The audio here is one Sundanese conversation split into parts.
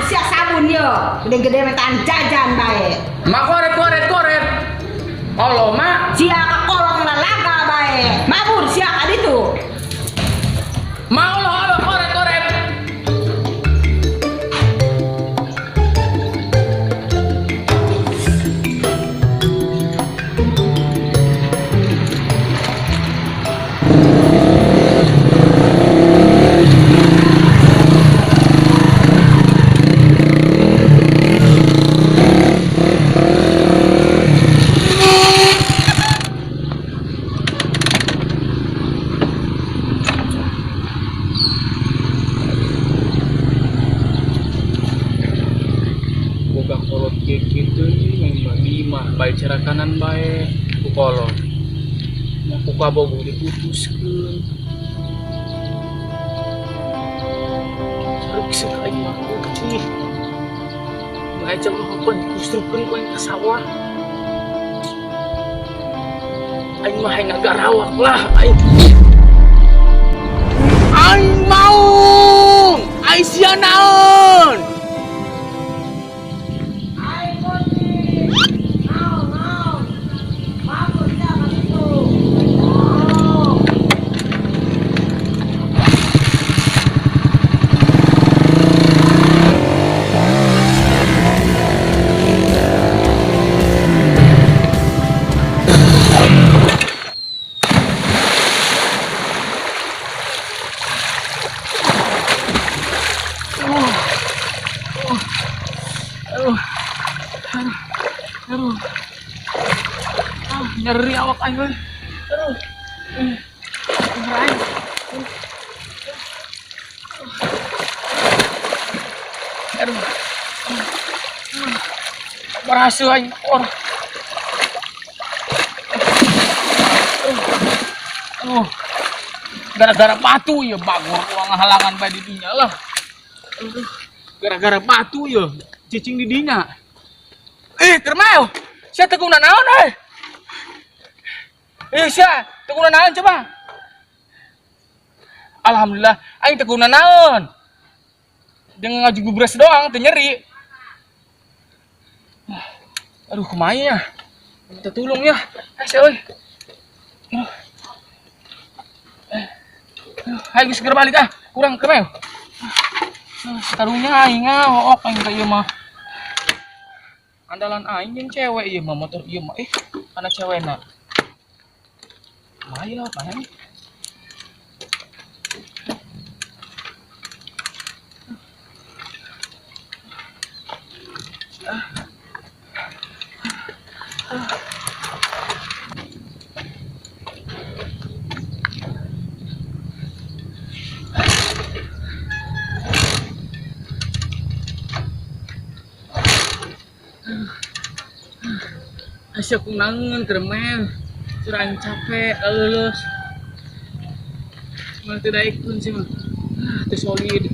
sia sabun yo. Gede-gede mintaan jajan bae. Ma koret koret koret. Allah ma. Sia ka kolong lalaga bae. Mabur sia ka ditu. Ma Allah Allah koret koret. Boga kolot kieu yang lima bae cara kanan bae ku kolot. Mau ku kabogoh diputuskeun. Reuk aing mah ih. Bae jam apa dikustrupkeun ku aing ka sawah. Aing mah hayang ngagarawak lah aing. Aing maung. Aing sia naon? Aing kunci. Naon naon. Mabur sia ka ditu. Oh. Aduh. Aduh. Aduh. Ah, nyeri awak aing euy. Aduh. Aing. Aduh. Berhasil aing or. Aduh. Gara-gara batu ya bagor uang halangan bae di dinya lah. Aduh. Gara-gara batu ya cicing di dinya. Kermel, sia teu guna naon euy? Sia teu guna naon coba? Alhamdulillah, aing teu guna naon. Dengan ngaji gubres doang teu nyeri. Aduh, kumaha ya? Minta tolong ya. Sia euy. Aduh. Aduh, ayo segera balik ah. Kurang kermel. Karunya aing ah, hook aing ka ieu mah. Andalan aing jeung cewek ieu mah motor ieu mah. Kana cewekna. Kumaha ieu lewat mana nih? Asya ku nangeun kermel. Curang aing capek lulus. Mah teu daekeun sih mah. Ah, teu solid.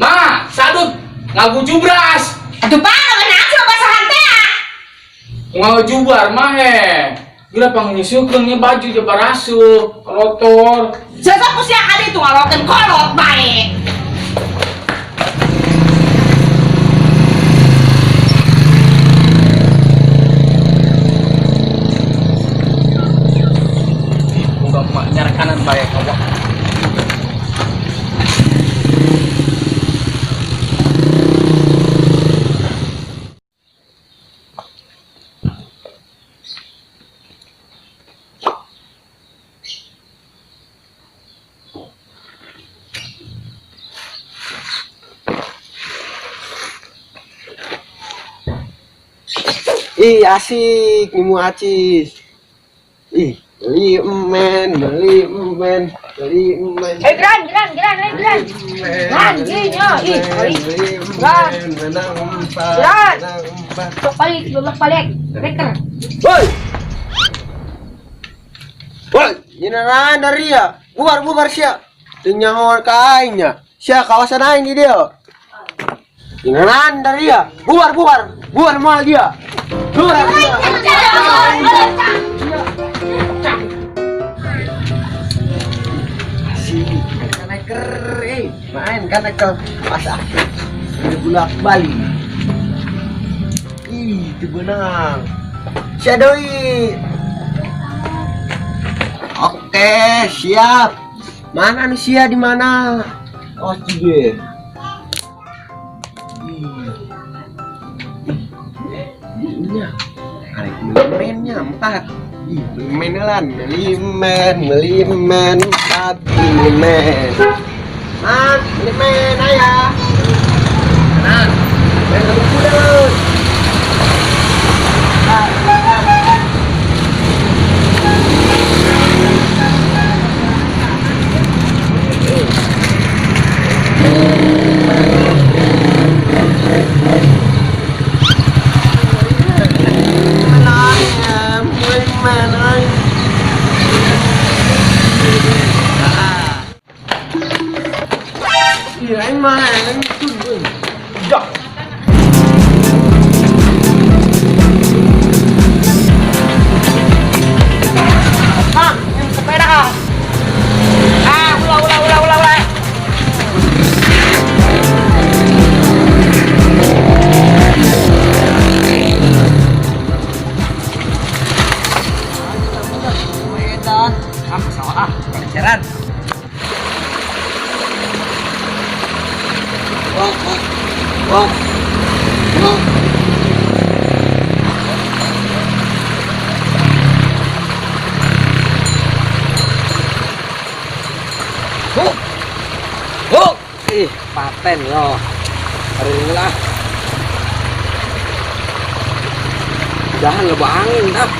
Ma, sadut ngagujubras. Aduh, Pak, kenapa sih basahan teh? Ngajubar mah he. Gila pangnyusukeun nya baju je barasuh, kotor. Sesok ku sia kali itu ngalokeun kolot bae. Moga mak nyarakanan bae kawak. Ih, asik, nemu acis. Ih, Beli men, beli men, beli men. Eh, geran, geran, geran, eh, geran. Geran, gini, ih, ih. Geran. Menang empat. Geran. Menang empat. Sok balik, 12 balik. Breaker. Woi. Woi, nyinaran dari ya. Bubar bubar sia. Teu nyaho ka aing nya. Sia kawasan aing di dia. Nyinaran dari ya. Bubar bubar. Bubar moal dia. Bubar dia. Si kaneker eh main kan ke pas akhir bulak balik. Ih, itu benang. Sia deui. Oke, siap. Mana nih sia di mana? Oh, cie. Ini arek beli mainnya empat. Ih, beli main lan, beli main, beli main empat, beli main. Man, beli main ayah. Nah, main ke buku deh. Bang, yang sepeda kah? Ah, ulah, ulah, ulah, ulah, ulah. Medan, ah, salah ah, peleceran. Oh, oh, oh, oh. Oh. Oh. Ih, paten yo. Hari ini lah. Jangan lebih angin dah.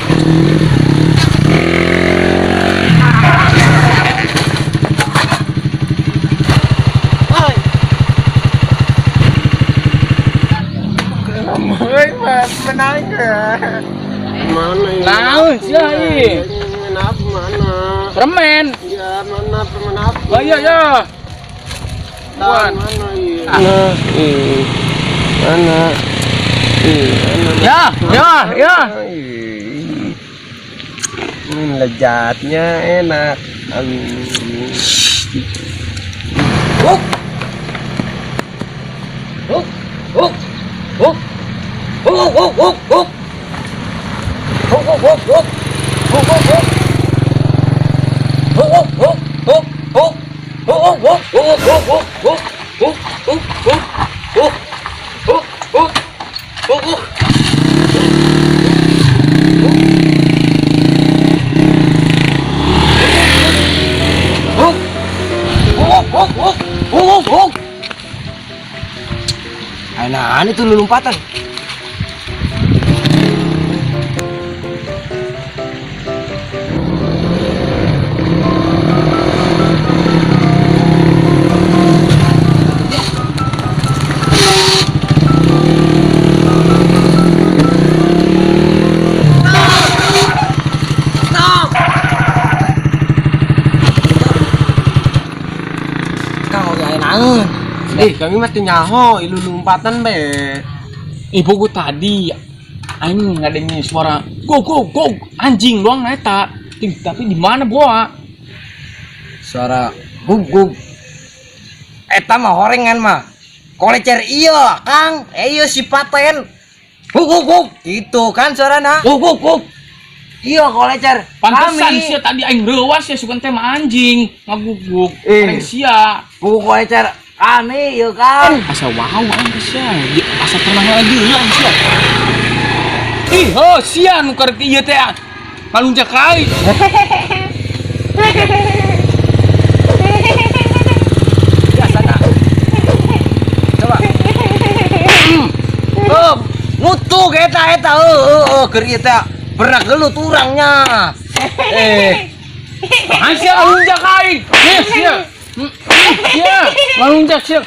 Woi, menang ya. Mana ini? Naon sia ih? Mana mana? Permen. Ya, mana permen apa? Oh iya ya. Buan. Mana iya? Mana? Ih. Mana? Ih, mana? Ya, ya, ya. Ih. Lezatnya enak. Huk. Huk. Huk. Huk. Huk, huk, huk, huk. Huk, huk, huk, huk. Huk, huk, huk. Huk, huk, huk, huk, huk. Huk, huk, huk, huk, huk, huk, huk. Huk, huk, huk. Huk. Huk, huk. Huk, huk. Huk. Huk, huk, huk. Huk, huk, huk. Nah, ini tuh lompatan. Eh, kami mah teu nyaho, ilu lompatan be. Ih, pokok tadi aing ngadengin suara go go go anjing doang na eta. Tapi di mana boa? Suara gug gug. Eta mah horengan mah. Kolecer iya, Kang. Iya si paten. Gug gug gug. Gitu kan suarana. Gug gug gug. Iya kolecer. Pantesan sia tadi aing reuas ya sugan teh mah anjing ngagugug. Eh. Aing sia. Gug kolecer. Kami iya Kang. Asa wow aing sia. Asa pernah lagi hilang sia. Ih, oh sia nu karek ieu teh. Ngaluncak ka aing. Biasana. Coba. Oh, mutu eta eta heuh heuh keur ieu teh. Pernah gelut urangnya. Eh. Naha sia ngalunjak ka aing? Sia, sia. Sia, ngalunjak sia.